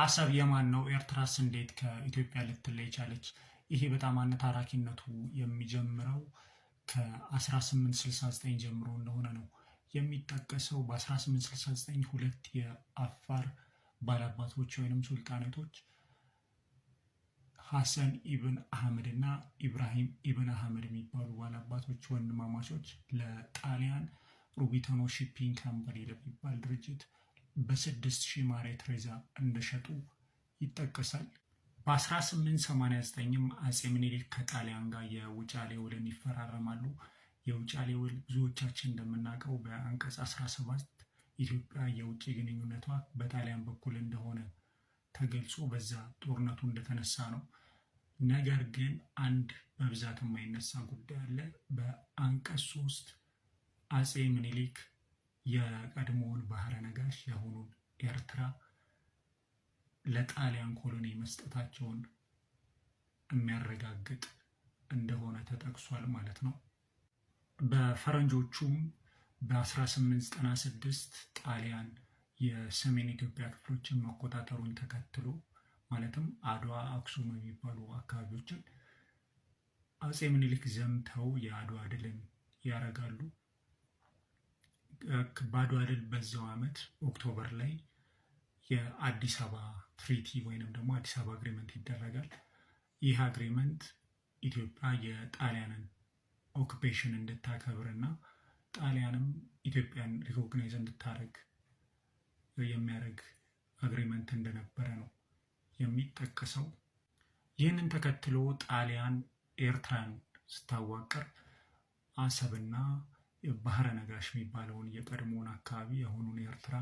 አሰብ የማን ነው? ኤርትራስ እንዴት ከኢትዮጵያ ልትለይ ቻለች? ይሄ በጣም አነታራኪነቱ የሚጀምረው ከ1869 ጀምሮ እንደሆነ ነው የሚጠቀሰው። በ1869 ሁለት የአፋር ባላባቶች ወይንም ሱልጣኔቶች ሐሰን ኢብን አህመድ እና ኢብራሂም ኢብን አህመድ የሚባሉ ባላባቶች ወንድማማቾች ለጣሊያን ሩቢተኖ Shipping Company ለሚባል ድርጅት በ6,000 ማሬ ትሬዛ እንደሸጡ ይጠቀሳል። በ1889ም አጼ ምኒልክ ከጣሊያን ጋር የውጫሌ ውልን ይፈራረማሉ። የውጫሌ ውል ብዙዎቻችን እንደምናውቀው በአንቀጽ 17 ኢትዮጵያ የውጭ ግንኙነቷ በጣሊያን በኩል እንደሆነ ተገልጾ በዛ ጦርነቱ እንደተነሳ ነው። ነገር ግን አንድ በብዛት የማይነሳ ጉዳይ አለ። በአንቀጽ 3 አጼ ምኒልክ የቀድሞውን ባህረ ነጋሽ የአሁኑን ኤርትራ ለጣሊያን colony መስጠታቸውን የሚያረጋግጥ እንደሆነ ተጠቅሷል ማለት ነው። በፈረንጆቹም በ1896 ጣሊያን የሰሜን ኢትዮጵያ ክፍሎችን መቆጣጠሩን ተከትሎ ማለትም አድዋ፣ አክሱም የሚባሉ አካባቢዎችን አጼ ምኒልክ ዘምተው የአድዋ ድልን ያደርጋሉ። በአድዋ ድል በዛው ዓመት October ላይ የአዲስ አበባ treaty ወይንም ደግሞ አዲስ አበባ agreement ይደረጋል። ይህ agreement ኢትዮጵያ የጣሊያንን occupation እንድታከብር እና ጣሊያንም ኢትዮጵያን recognize እንድታደርግ የሚያደርግ agreement እንደነበረ ነው የሚጠቀሰው። ይህንን ተከትሎ ጣሊያን ኤርትራን ስታዋቅር አሰብና ባህረ ነጋሽ የሚባለውን የቀድሞውን አካባቢ የአሁኑን ኤርትራ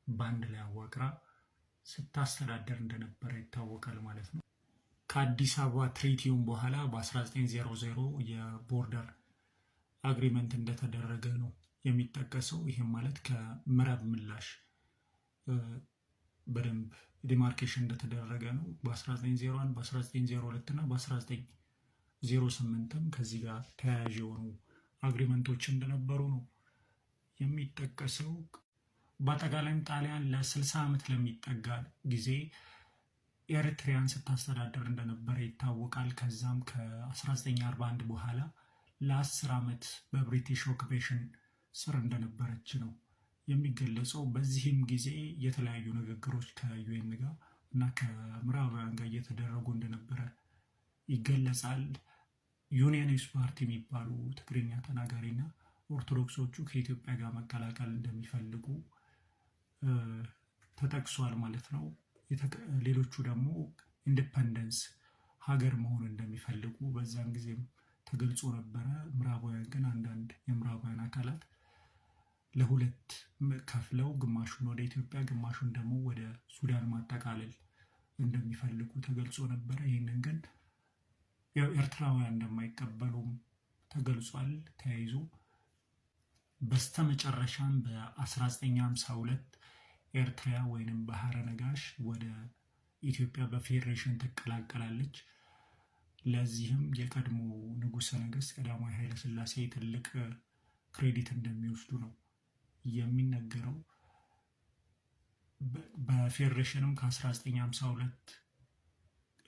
በአንድ ላይ አዋቅራ ስታስተዳደር እንደነበረ ይታወቃል ማለት ነው። ከአዲስ አበባ treaty ውም በኋላ በ1900 የ border agreement እንደተደረገ ነው የሚጠቀሰው። ይህም ማለት ከመረብ ምላሽ በደንብ demarcation እንደተደረገ ነው። በ1901፣ በ1902 እና በ1908ም ከዚህ ጋር ተያያዥ የሆኑ agreement ኦች እንደነበሩ ነው የሚጠቀሰው። በአጠቃላይም ጣሊያን ለ60 ዓመት ለሚጠጋ ጊዜ ኤርትሪያን ስታስተዳደር እንደነበረ ይታወቃል። ከዛም ከ1941 በኋላ ለ10 ዓመት በ British occupation ስር እንደነበረች ነው የሚገለጸው። በዚህም ጊዜ የተለያዩ ንግግሮች ከ UN ጋር እና ከምዕራባውያን ጋር እየተደረጉ እንደነበረ ይገለጻል። Unionist Party የሚባሉ ትግርኛ ተናጋሪና ኦርቶዶክሶቹ ከኢትዮጵያ ጋር መቀላቀል እንደሚፈልጉ ተጠቅሷል ማለት ነው። ሌሎቹ ደግሞ independence ሀገር መሆን እንደሚፈልጉ በዛን ጊዜም ተገልጾ ነበረ። ምዕራባውያን ግን አንዳንድ የምዕራባውያን አካላት ለሁለት ከፍለው ግማሹን ወደ ኢትዮጵያ ግማሹን ደግሞ ወደ ሱዳን ማጠቃለል እንደሚፈልጉ ተገልጾ ነበረ። ይህንን ግን ያው ኤርትራውያን እንደማይቀበሉም ተገልጿል። ተያይዞ በስተመጨረሻም በ1952 ኤርትራ ወይንም ባህረ ነጋሽ ወደ ኢትዮጵያ በፌዴሬሽን ትቀላቀላለች። ለዚህም የቀድሞ ንጉሠ ነገሥት ቀዳማዊ ኃይለ ሥላሴ ትልቅ credit እንደሚወስዱ ነው የሚነገረው። በፌዴሬሽንም ከ1952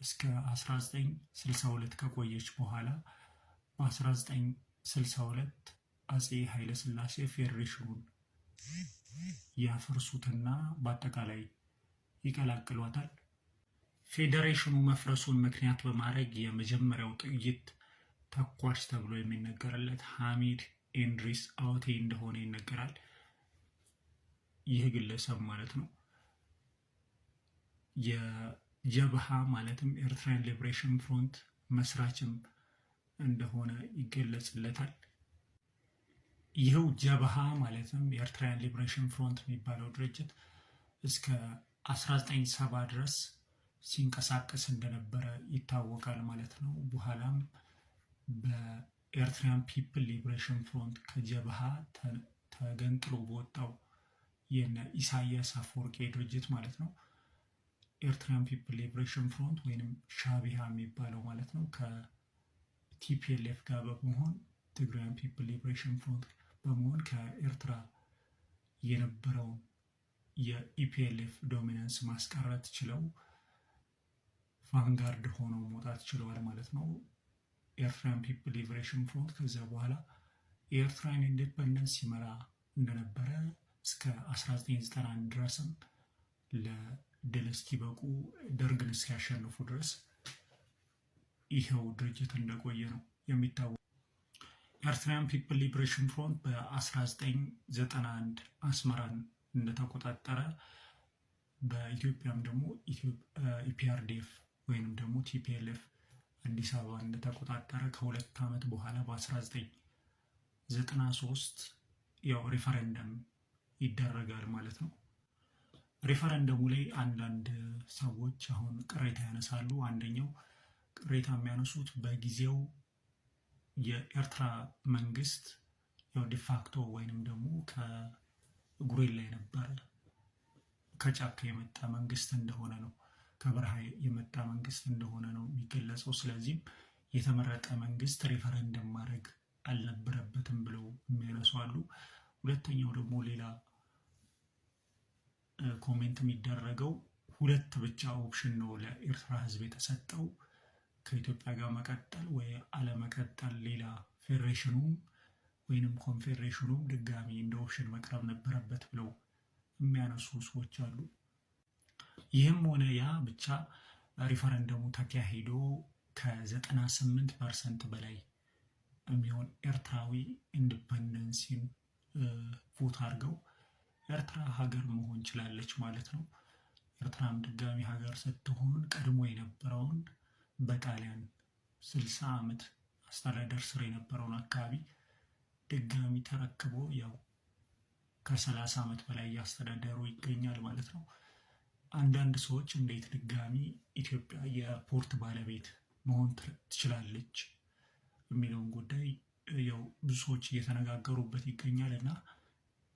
እስከ 1962 ከቆየች በኋላ በ1962 አፄ ኃይለ ሥላሴ ፌዴሬሽኑን ያፈርሱትና በአጠቃላይ ይቀላቅሏታል። ፌዴሬሽኑ መፍረሱን ምክንያት በማድረግ የመጀመሪያው ጥይት ተኳሽ ተብሎ የሚነገርለት ሐሚድ ኢድሪስ አውቴ እንደሆነ ይነገራል። ይህ ግለሰብ ማለት ነው የጀብሃ ማለትም Eritrean Liberation Front መስራችም እንደሆነ ይገለጽለታል። ይህው ጀብሃ ማለትም Eritrean Liberation Front የሚባለው ድርጅት እስከ 1970 ድረስ ሲንቀሳቀስ እንደነበረ ይታወቃል ማለት ነው። በኋላም በ Eritrean People Liberation Front ከጀብሃ ተገንጥሎ በወጣው የነ ኢሳያስ አፈወርቂ ድርጅት ማለት ነው Eritrean People Liberation Front ወይንም ሻቢያ የሚባለው ማለት ነው ከ TPLF ጋር በመሆን Tigrayan People Liberation Front በመሆን ከኤርትራ የነበረውን የ EPLF dominance ማስቀረት ችለው vanguard ሆነው መውጣት ችለዋል ማለት ነው። Eritrean People Liberation Front ከዚያ በኋላ የኤርትራን independence ሲመራ እንደነበረ እስከ 1991 ድረስም ለድል እስኪበቁ፣ ደርግን እስኪያሸንፉ ድረስ ይኸው ድርጅት እንደቆየ ነው የሚታወቀው። Eritrean People Liberation Front በ1991 አስመራን እንደተቆጣጠረ፣ በኢትዮጵያም ደግሞ EPRDF ወይንም ደግሞ TPLF አዲስ አበባ እንደተቆጣጠረ ከ2 ዓመት በኋላ በ1993 ያው ሪፈረንደም ይደረጋል ማለት ነው። ሪፈረንደሙ ላይ አንዳንድ ሰዎች አሁን ቅሬታ ያነሳሉ። አንደኛው ቅሬታ የሚያነሱት በጊዜው የኤርትራ መንግስት ያው de facto ወይንም ደግሞ ከ guerrilla የነበረ፣ ከጫካ የመጣ መንግስት እንደሆነ ነው፣ ከበረሃ የመጣ መንግስት እንደሆነ ነው የሚገለጸው። ስለዚህም የተመረጠ መንግስት ሪፈረንደም ማድረግ አልነበረበትም ብለው የሚያነሱ አሉ። ሁለተኛው ደግሞ ሌላ comment የሚደረገው ሁለት ብቻ option ነው ለኤርትራ ሕዝብ የተሰጠው፣ ከኢትዮጵያ ጋር መቀጠል ወይ አለመቀጠል። ሌላ ፌዴሬሽኑም ወይንም ኮንፌዴሬሽኑም ድጋሚ እንደ option መቅረብ ነበረበት ብለው የሚያነሱ ሰዎች አሉ። ይህም ሆነ ያ ብቻ ሪፈረንደሙ ተካሂዶ ከ98% በላይ የሚሆን ኤርትራዊ independency ን vote አድርገው ኤርትራ ሀገር መሆን ችላለች ማለት ነው። ኤርትራም ድጋሚ ሀገር ስትሆን ቀድሞ የነበረውን በጣሊያን 60 ዓመት አስተዳደር ስር የነበረውን አካባቢ ድጋሚ ተረክቦ ያው ከ30 ዓመት በላይ እያስተዳደሩ ይገኛል ማለት ነው። አንዳንድ ሰዎች እንዴት ድጋሚ ኢትዮጵያ የ port ባለቤት መሆን ትችላለች የሚለውን ጉዳይ ያው ብዙ ሰዎች እየተነጋገሩበት ይገኛል እና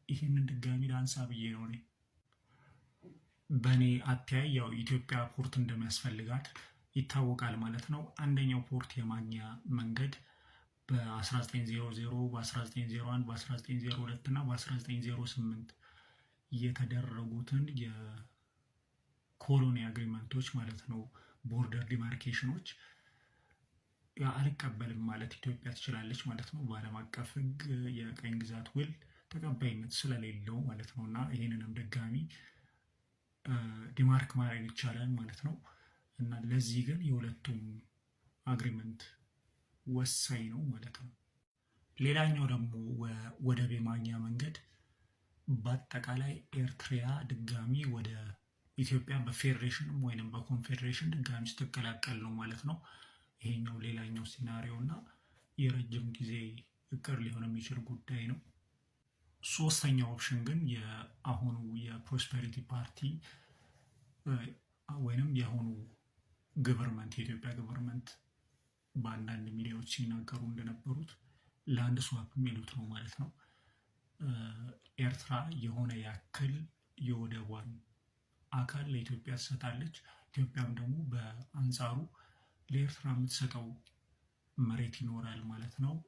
ይህንን ድጋሚ ላንሳ ብዬ ነው እኔ። በእኔ አተያይ ያው ኢትዮጵያ port እንደሚያስፈልጋት ይታወቃል ማለት ነው። አንደኛው port የማግኛ መንገድ በ1900፣ በ1901፣ በ1902 እና በ1908 የተደረጉትን የ colony agreement ኦች ማለት ነው፣ border demarcation ኦች አልቀበልም ማለት ኢትዮጵያ ትችላለች ማለት ነው። በዓለም አቀፍ ሕግ የቅኝ ግዛት ውል ተቀባይነት ስለሌለው ማለት ነው እና ይህንንም ድጋሚ demark ማድረግ ይቻላል ማለት ነው። እና ለዚህ ግን የሁለቱም agreement ወሳኝ ነው ማለት ነው። ሌላኛው ደግሞ ወደብ የማግኛ መንገድ በአጠቃላይ ኤርትሪያ ድጋሚ ወደ ኢትዮጵያ በፌዴሬሽንም ወይንም በኮንፌዴሬሽን ድጋሚ ስትቀላቀል ነው ማለት ነው። ይሄኛው ሌላኛው scenario እና የረጅም ጊዜ እቅድ ሊሆን የሚችል ጉዳይ ነው። ሶስተኛው option ግን የአሁኑ የ Prosperity Party ወይንም የአሁኑ government፣ የኢትዮጵያ government በአንዳንድ ሚዲያዎች ሲናገሩ እንደነበሩት land swap የሚሉት ነው ማለት ነው። ኤርትራ የሆነ ያክል የወደቧን አካል ለኢትዮጵያ ትሰጣለች። ኢትዮጵያም ደግሞ በአንጻሩ ለኤርትራ የምትሰጠው መሬት ይኖራል ማለት ነው።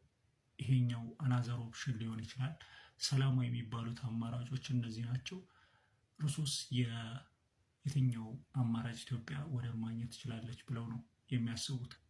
ይሄኛው another option ሊሆን ይችላል። ሰላማዊ የሚባሉት አማራጮች እነዚህ ናቸው። እርሶስ የትኛው አማራጭ ኢትዮጵያ ወደብ ማግኘት ትችላለች ብለው ነው የሚያስቡት?